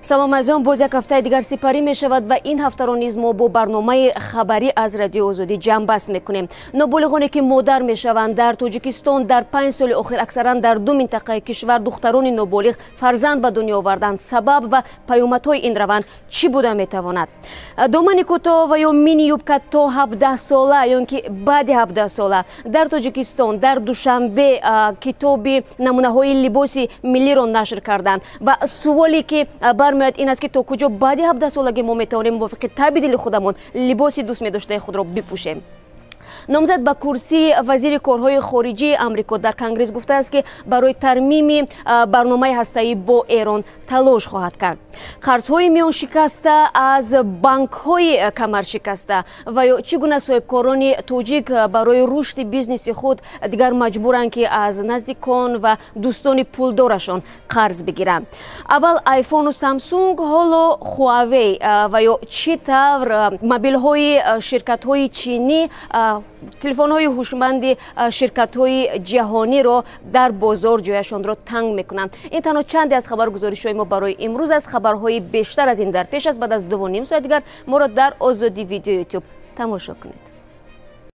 Салом, азизон. Боз як ҳафтаи дигар сипарӣ мешавад ва ин ҳафтаро низ мо бо барномаи хабарӣ аз Радиои Озодӣ ҷамъбаст мекунем. Ноболиғоне, ки модар мешаванд дар Тоҷикистон дар 5 соли охир, аксаран дар ду минтақаи кишвар духтарони ноболиғ фарзанд ба дунё оварданд. Сабаб ва паёмадҳои ин раванд чӣ буда метавонад? Домани кӯтоҳ ва ё мини юбка то 17 сола ё ин ки баъди 17 сола. Дар Тоҷикистон, дар Душанбе, китоби намунаҳои либоси миллиро нашр карданд ва суоле, ки бармеояд, ин аст, ки то куҷо баъди 17 солагӣ мо метавонем мувофиқи таби дили худамон либоси дӯст медоштаи худро бипӯшем? Номзад ба курсии вазири корҳои хориҷии Амрико дар Конгресс гуфтааст, ки барои тармими барномаи ҳастаӣ бо Эрон талош хоҳад кард. Қарзҳои миёншикаста аз банкҳои камаршикаста ва ё чӣ гуна соҳибкорони тоҷик барои рушди бизнеси худ дигар маҷбуранд, ки аз наздикон ва дӯстони пулдорашон қарз бигиранд. Аввал Айфону Самсунг, ҳоло Хуавей ва ё чӣ тавр мобилҳои ширкатҳои чинӣ телефонҳои ҳушманди ширкатҳои ҷаҳониро дар бозор ҷояшонро танг мекунанд. Ин танҳо чанде аз хабаргузоришҳои мо барои имрӯз аст. Хабарҳои бештар аз ин дар пеш аст. Баъд аз 2,5 соат дигар моро дар Озодӣ Видео, Ютуб тамошо кунед.